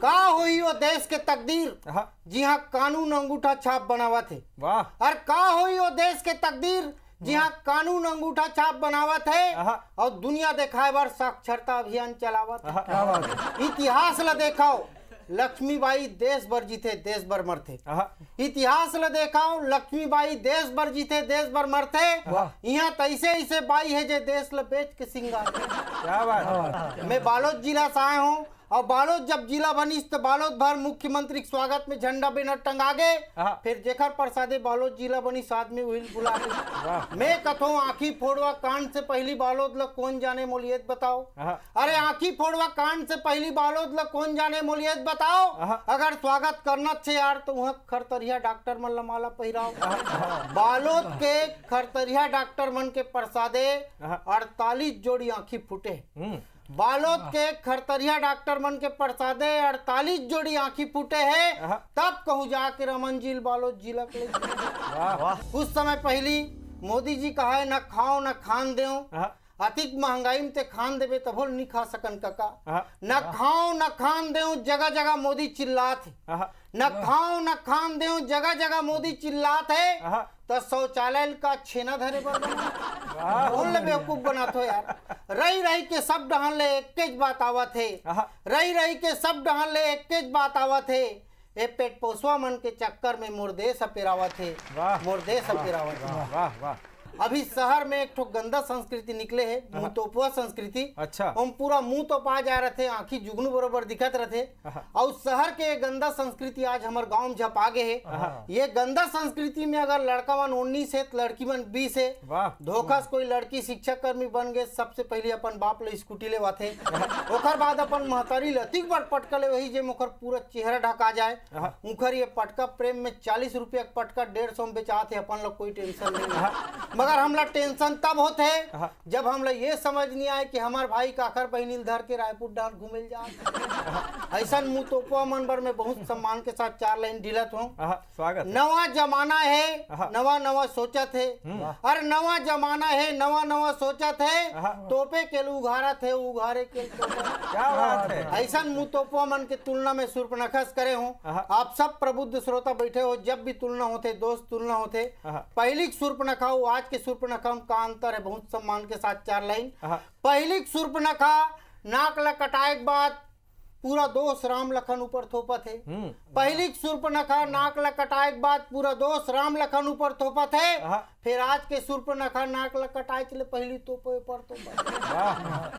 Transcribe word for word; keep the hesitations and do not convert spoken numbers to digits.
का होही ओ देश के तकदीर, आहा, जिहां कानून अंगूठा छाप बनावत हे? वाह। अउ का होही ओ देश के तकदीर, जिहां कानून अंगूठा छाप बनावत हे आहा। अउ दुनिया देखाए बर साक्षरता अभियान चलावत हे? आहा। इतिहास ल देखाव, लक्ष्मीबाई देश बर जीथे, देश बर मरथे। आहा। इतिहास ल देखाव, लक्ष्मीबाई देश बर जीथे, देश बर मरथे। वाह। इहां त अइसे अइसे बाई हे जे देश ल बेच के सिंगार। क्या बात है? मैं बालोद जिला से आए हूं अउ बालोद जब जिला बनिस त बालोद भर मुख्यमंत्री के स्वागत में झंडा बैनर टंगा गे। आहा। फिर जेकर परसादे बालोद जिला बनिस आदमी उहिल बुला गे। वाह। मैं कथों आंखी फोड़वा कांड से पहिली बालोद ल कोन जाने मोलियत बताव। आहा। अरे आंखी फोड़वा कांड से पहिली बालोद ल कोन जाने मोलियत बताव। आहा। अगर स्वागत करना छे यार त उहां खरतरिया डॉक्टर मन ल माला पहिराव। बालोद के खरतरिया डॉक्टर मन के परसादे आहा। अड़तालीस जोड़ी आंखी फूटे। हम्म। बालोद के खरतरिया डॉक्टर मन के परसादे अड़तालीस जोड़ी आंखी फूटे हे। आहा। तब कहूं जाके रमन जी ल बालोद जिला के ले। वाह। कुछ समय पहिली मोदी जी कहाय, "न खाव न खान देव।" आहा। अतिक महंगाई में ते खान देबे तभो ल नी खा सकन कका। आहा। "न खाव न खान देव," जगह जगह मोदी चिल्लात हे। आहा। "न खाव न खान देव," जगह जगह मोदी चिल्लात हे। आहा। त शौचालय ल का छेना धरे बर बना? वाह। कौन ल बेवकूफ बनात हो यार? रही रही के सब डहन ले एकेच बात आवत हे। आहा। रही रही के सब डहन ले एकेच बात आवत हे। ए पेट पोसवा मन के चक्कर में मोर देश ह पेरावत हे। वाह। मोर देश ह पेरावत हे। वाह, वाह, वाह। अभी शहर में एक ठो गंदा संस्कृति निकले हे, मुंह तोपवा संस्कृति। अच्छा। ओम पूरा मुंह तोपा जा रथे, आंखी जुगनू बरोबर दिखत रथे। आहा। अउ शहर के ये गंदा संस्कृति आज हमर गांव में झपा गे हे। आहा। ये गंदा संस्कृति में अगर लड़का मन उन्नीस हे, त लड़की मन बीस हे। वाह। धोखा से कोई लड़की शिक्षा कर्मी बन गे, सबसे पहिली अपन बाप ल स्कूटी लेवाथे, ओकर बाद अपन महतारी ल अतिक बड़ पटका लेवाही, जेम ओकर पूरा चेहरा ढका जाए। आहा। उंखर ये पटका प्रेम में चालीस रुपया के पटका डेढ़ सौ में बेचात हे, अपन ल कोई टेंशन नहीं हे। मगर हमला टेंशन तब होथे, आहा। जब हमला ये समझ नहीं आए कि हमर भाई काखर बहिनी ल धर के रायपुर डांड घूमे ल जात। अइसन मुंह तोपवा मन बर मैं बहुत सम्मान के साथ चार लाइन ढिलत हूँ। आहा, स्वागत है। नवा जमाना हे, आहा। नवा नवा सोचत हे। हम्म। अरे नवा जमाना हे, नवा नवा सोचत हे। आहा। तोपे के ल उघारत हे, उघारे के ल तोपत। क्या बात है? अइसन मुंह तोपवा मन के तुलना में सूर्पनखा से करे हूँ। आहा। आप सब प्रबुद्ध श्रोता बैठे हो, जब भी तुलना होथे, दोस्त तुलना होथे, आहा। पहिली के सूर्पनखा अउ आज के सूर्पनखा में का अंतर हे, बहुत सम्मान के साथ चार लाइन। आहा। पहिली के सूर्पनखा नाक ल कटाए के बाद पूरा दोष राम लखन ऊपर थोपत हे। हम्म। पहिली के सूर्पनखा नाक ल कटाए के बाद पूरा दोष राम लखन ऊपर थोपत हे। आहा। फिर आज के सूर्पनखा नाक ल कटाए चले पहिली तोपे ऊपर थोपत हे। वाह।